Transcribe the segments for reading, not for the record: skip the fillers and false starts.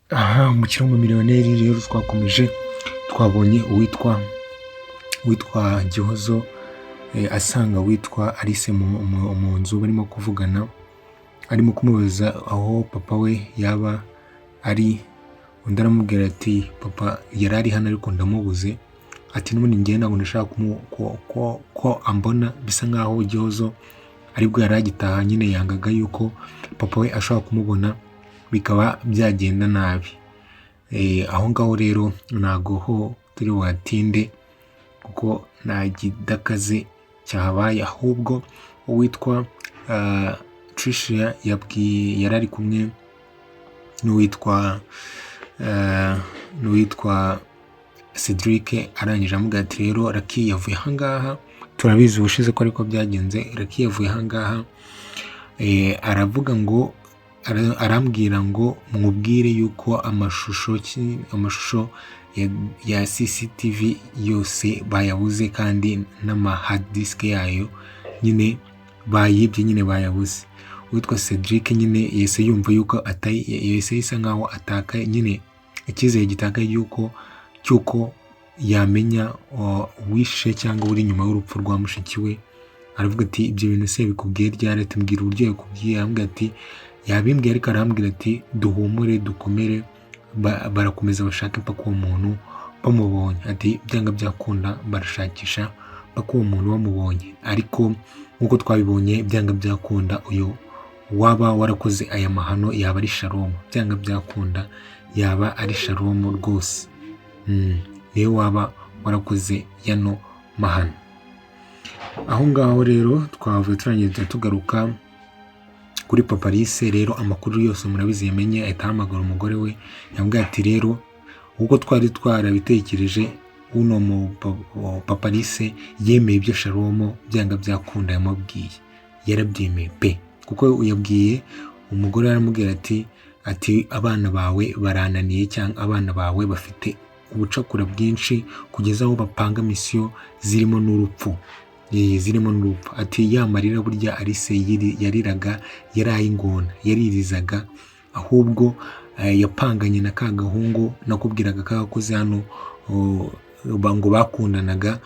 Aha umukino w'umumiliyoneri rero twakomeje, twabonye uwitwa Gihozo asanga uwitwa Alice mu nzu barimo kuvugana, arimo kumubaza aho papa we yaba ari, undi aramubwira ati: "Papa yari ari hano ariko ndamubuze." Ati: "N'ubundi njyewe ntabwo ndashaka ko ambona." Bisa nkaho Gihozo aribwo yari agitaha nyine, yangaga yuko papa we ashobora kumubona bikaba byagenda nabi. Aho ngaho rero ntago ho turi buhatinde kuko nta kidakaze cyahabaye, ahubwo uwitwa Tricia yabwiye, yari ari kumwe n'uwitwa Cedric, arangije amubwira ati: "Rero Lucky yavuye aha ngaha." Turabizi ubushize ko ariko byagenze. Lucky yavuye aha ngaha, aravuga ngo arambwira ngo mubwire yuko amashusho ya CCTV yose bayabuze, kandi n'ama hard disk yayo nyine bayibye, nyine bayabuze. Uwitwa Cedric nyine yahise yumva yuko atari, yahise isa nkaho atakaye nyine, icyizere gitakaye yuko cy'uko yamenya uwishe cyangwa uri inyuma y'urupfu rwa mushiki we. Aravuga ati: "Ibyo bintu se bikubwiye ryari?" Ati: "Mbwira uburyo yakubwiye." Arambwira ati: "Yabimbwiye, ariko arambwira ati duhumure, dukomere, barakomeza bashake mpaka uwo muntu bamubonye." Ati: "Byanga byakunda barashakisha mpaka uwo muntu bamubonye." Ariko nk'uko twabibonye, byanga byakunda uyu waba warakoze aya mahano yaba ari Shalom, byanga byakunda yaba ari Shalom rwose, niwe waba warakoze yano mahano. Aho ngaho rero twavuye, turangiye tugaruka kuri papa Alice. Rero amakuru yose murabizi yamenye, ahita ahamagara umugore we, yambwiye ati: "Rero uko twari twarabitekereje, uno mu papa Alice yemeye ibyo Shalom byanga byakunda yamubwiye, yarabyemeye pe." Kuko yabwiye umugore, aramubwira ati: "Abana bawe barananiye, cyangwa abana bawe bafite ubucakura bwinshi kugeza aho bapanga mission zirimo n'urupfu, zirimo n'urupfu." Ati: "Ya marira burya Alice yariraga yari ay'ingona yaririzaga, ahubwo yapanganye na ka gahungu nakubwiraga k'agakozi hano ngo bakundanaga,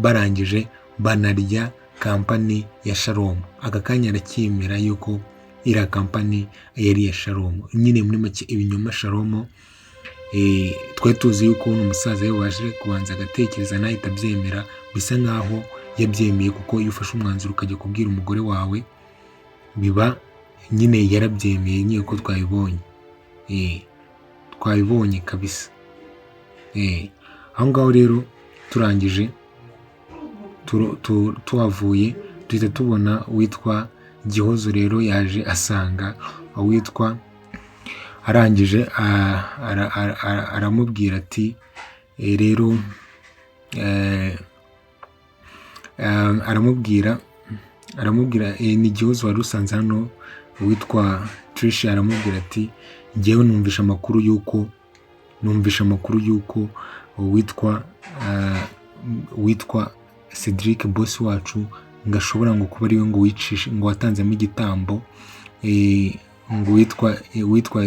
barangije banarya company ya Shalom." Aka kanya aracyemera yuko iriya company yari iya Shalom nyine. Muri make ibinyoma Shalom, twari tuzi yuko uno musaza we waje kubanza agatekereza ntahita abyemera, bisa nkaho yabyemeye, kuko iyo ufashe umwanzuro ukajya kubwira umugore wawe biba nyine yarabyemeye nyine, ko twabibonye, twabibonye kabisa. Aho ngaho rero turangije tuhavuye, duhita tubona uwitwa Gihozo rero yaje asanga uwitwa, arangije aramubwira ati rero aramubwira, ni Gihozo wari usanze hano uwitwa Tricia, aramubwira ati: "Njyewe numvishe amakuru y'uko uwitwa Cedric boss wacu ngo ashobora ngo kuba ariwe ngo wicishe, ngo watanzemo igitambo ngo uwitwa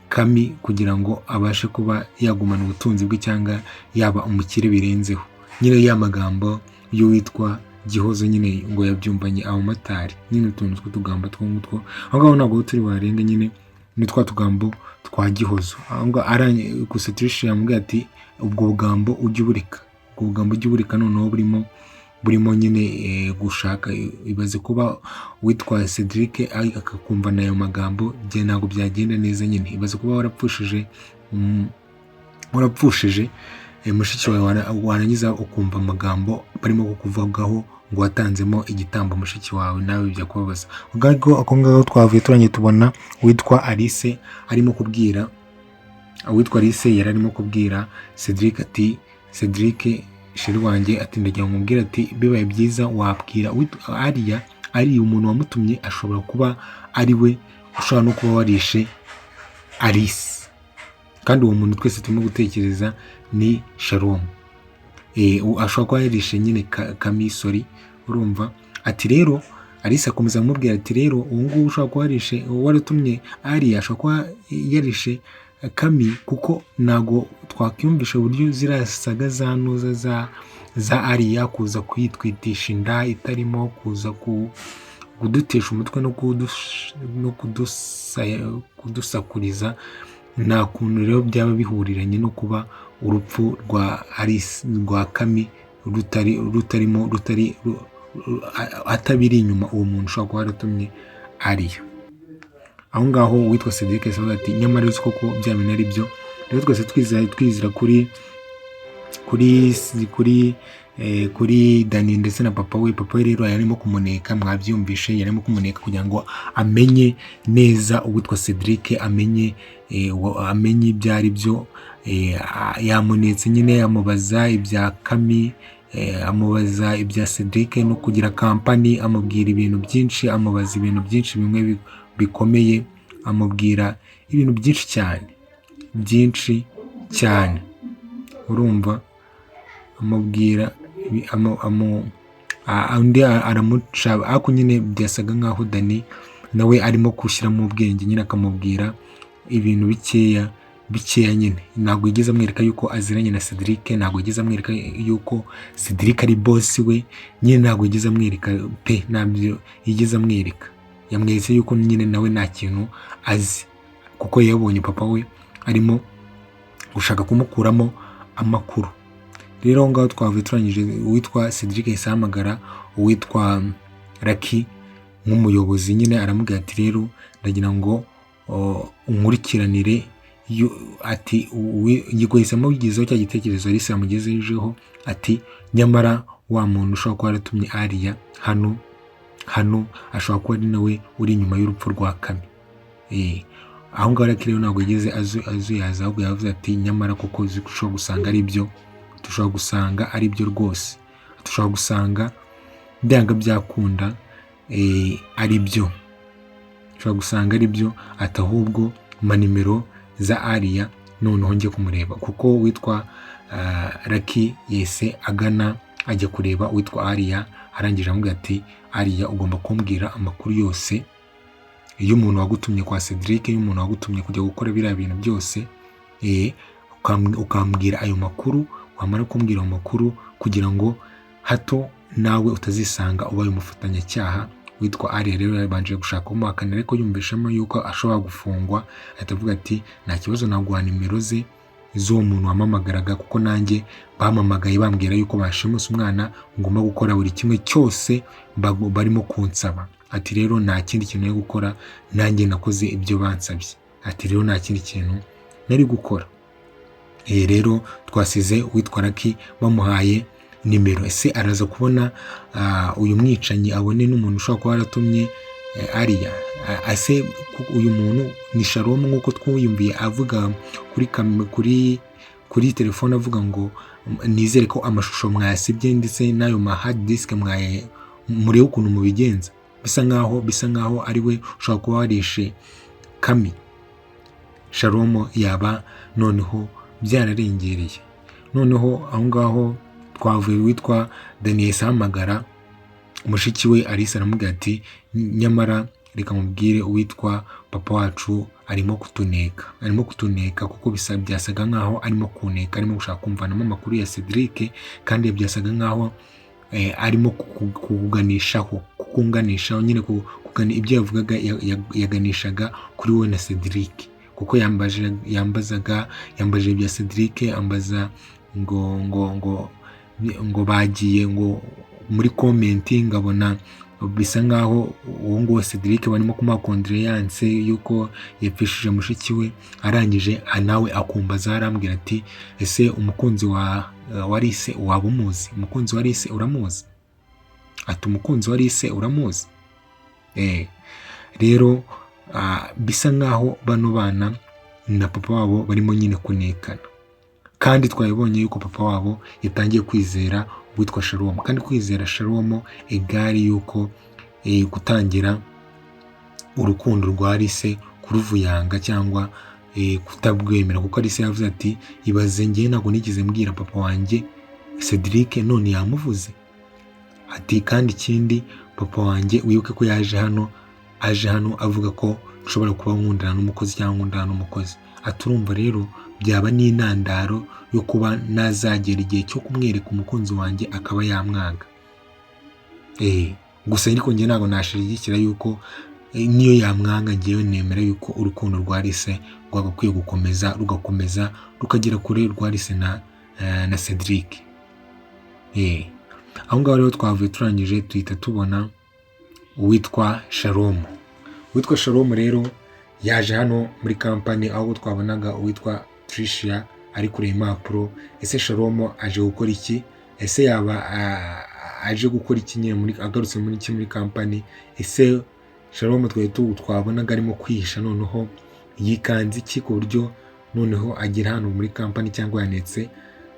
Kami kugira ngo abashe kuba yagumana ubutunzi bwe cyangwa yaba umukire birenzeho." Nyine ya magambo y'uwitwa Gihozo nyine ngo yabyumvanye abamotari nyine, utuntu tw'utugambo two ngutwo. Aho ngaho ntabwo turi buharenge nyine, ni twa tugambo twa Gihozo. Aho ngaho gusa Tricia yamubwiye ati: "Ubwo bugambo ujye ubureka, ubwo bugambo ujye ubureka." Noneho burimo nyine gushaka, ibaze kuba witwa Cedric akakumva ayo magambo, ntabwo byagenda neza nyine. Ibaze kuba warapfushije mushiki wawe, warangiza ukumva amagambo barimo kukuvugaho ngo watanzemo igitambo mushiki wawe, nawe bijya kubabaza. Ubwo ako ngako twavuye, turangiye tubona uwitwa Alice arimo kubwira, uwitwa Alice yari arimo kubwira Cedric ati: "Cedric chéri wanjye," ati, "ndagira ngo nkubwire," ati, "bibaye byiza wabwira Ariya, ari umuntu wamutumye ashobora kuba ari we ushobora no kuba warishe Alice, kandi uwo muntu twese turimo gutekereza ni Shalom, ashobora kuba yarishe nyine Kamisori." Urumva ati rero Alice akomeza amubwira ati: "Rero ubu ngubu ushobora kuba warishe, waratumye Ariya ashobora kuba yarishe Kami, kuko ntago twakwiyumvisha uburyo ziriya saga za ntuza za Ariya kuza kwitwitisha inda itarimo, kuza kudutesha umutwe no kudusakuriza. Nta kuntu rero byaba bihuriranye no kuba urupfu rwa Alice, rwa Kami rutari rutarimo rutari atabiri inyuma uwo muntu ushobora kuba yaratumye Ariya. Aho ngaho uwitwa Cedric yavuze ati nyamara uzi koko bya bintu ari byo. Rero twese twizera kuri Dani ndetse na papa we. Papa we rero yarimo kumuneka, mwabyumvishe, yarimo kumuneka kugira ngo amenye neza uwitwa Cedric, amenye ibyo ari byo. Yamunetse nyine, amubaza ibya Kami, amubaza ibya Cedric no kugira kampani, amubwira ibintu byinshi, amubaza ibintu byinshi bimwe bikomeye, amubwira ibintu byinshi cyane, byinshi cyane, urumva, amubwira undi aramuca, ariko nyine byasaga nkaho Dani nawe arimo gushyiramo ubwenge nyine, akamubwira ibintu bikeya bikeya nyine. Ntabwo yigeze amwereka yuko aziranye na Cedric, ntabwo yigeze amwereka yuko Cedric ari boss we nyine, ntabwo yigeze amwereka pe, ntabyo yigeze amwereka. Yamweretse yuko nyine nawe nta kintu azi, kuko yabonye papa we arimo gushaka kumukuramo amakuru. Rero aho ngaho twavuye turangije, uwitwa Cedric yahise ahamagara uwitwa Lucky nk'umuyobozi nyine, aramubwira ati rero ndagira ngo unkurikiranire, ati yahise amugezaho cya gitekerezo Alice yamugejejeho, ati nyamara wa muntu ushobora kuba yaratumye Ariya hano ashobora kuba ari nawe uri inyuma y'urupfu rwa Kami. Aho ngaho Lucky rero ntabwo yigeze azuyaza, ahubwo yavuze ati nyamara koko ushobora gusanga ari byo, dushobora gusanga ari byo rwose, dushobora gusanga byanga byakunda ari byo, ushobora gusanga ari byo, ati ahubwo mpa nimero za Ariya noneho njye kumureba, kuko witwa Lucky yahise agana ajya kureba uwitwa Ariya, arangije amubwira ati Ariya ugomba kumbwira amakuru yose y'umuntu wagutumye kwa Cedric, y'umuntu wagutumye kujya gukora biriya bintu byose, ukambwira ayo makuru, wamara kumbwira ayo makuru kugira ngo hato nawe utazisanga ubaye umufatanyacyaha. Witwa Ariya rero yabanje gushaka kumuhakanira, ariko yumvishemo yuko ashobora gufungwa, ahita avuga ati nta kibazo, naguha nimero ze z'uwo muntu wampamagaraga, kuko nanjye bampamagaye bambwira yuko bashimuse umwana, ngomba gukora buri kimwe cyose barimo kunsaba. Ati rero nta kindi kintu nari gukora, nanjye nakoze ibyo bansabye. Ati rero nta kindi kintu nari gukora. Rero twasize uwitwa Lucky bamuhaye nimero. Ese araza kubona uyu mwicanyi, abone n'umuntu ushobora kuba yaratumye Ariya? Ese uyu muntu ni Shalom nk'uko twiyumviye avuga kuri telefone, avuga ngo nizere ko amashusho mwayasibye ndetse n'ayo ma hard disk mwaye, murebe ukuntu mubigenza. Bisa nkaho ari we ushobora kuba warishe Kami. Shalom yaba noneho byararengereye. Noneho aho ngaho twavuye, witwa Daniel ahamagara mushiki we Alice, aramubwira ati nyamara reka mubwire, uwitwa papa wacu arimo kutuneka, arimo kutuneka, kuko bisa byasaga nkaho arimo kuneka, arimo gushaka kumvanamo amakuru ya Cedric, kandi byasaga nkaho arimo kukuganishaho, kukunganishaho nyine, ibyo yavugaga yaganishaga kuri wowe na Cedric, kuko yambaje, yambazaga, yambaje ibya Cedric, ambaza ngo bagiye ngo muri comment, ngabona bisa nkaho uwo nguwo Cedric barimo kumuha condoléances yuko yapfishije mushiki we. Arangije nawe akumbaza, arambwira ati ese umukunzi wa Alice waba umuzi? Umukunzi wa Alice uramuzi? Ati umukunzi wa Alice uramuzi? Rero bisa nkaho bano bana na papa wabo barimo nyine kunekana, kandi twabibonye yuko papa wabo yatangiye kwizera uwitwa Shalom, kandi kwizera Shalom egare yuko gutangira urukundo rwa Alice kuruvuyanga cyangwa kutabwemera, kuko Alice yavuze ati ibaze njye ntabwo nigeze mbwira papa wanjye Cedric, none yamuvuze. Ati kandi ikindi papa wanjye wibuke ko yaje hano, aje hano avuga ko nshobora kuba nkundana n'umukozi cyangwa nkundana n'umukozi. Aturumva rero byaba n'intandaro yo kuba nazagera igihe cyo kumwereka umukunzi wanjye akaba yamwanga. Gusa ariko njye ntabwo nashigikira yuko niyo yamwanga, ngewe nemera yuko urukundo rwa Alice rwagakwiye gukomeza, rugakomeza rukagera kure, rwa Alice na Cedric. Aho ngaho rero twavuye turangije tuhita tubona uwitwa Shalom. Uwitwa Shalom rero yaje hano muri kampani aho twabonaga uwitwa Tricia ari kureba impapuro. Ese Shalom aje gukora iki? Ese yaba aje gukora iki nyine muri agarutse muri iki muri kampani? Ese Shalom twari twabonaga arimo kwihisha, noneho yikanze iki ku buryo noneho agera hano muri kampani cyangwa yanetse?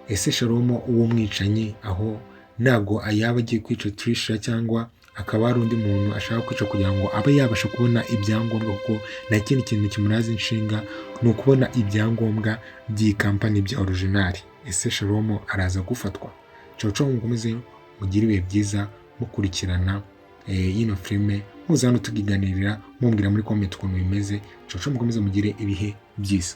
Ese Shalom uwo mwicanyi aho ntabwo yaba agiye kwica Tricia, cyangwa akaba hari undi muntu ashaka kwica kugira ngo abe yabasha kubona ibyangombwa? Kuko nta kindi kintu kimuraza inshinga ni ukubona ibyangombwa by'iyi kampani bya original. Ese Shalom araza gufatwa? Ciao, mukomeze mugire ibihe byiza mukurikirana yino filime, muza hano tukiganirira, mumbwira muri comment ukuntu bimeze. Ciao, mukomeze mugire ibihe byiza.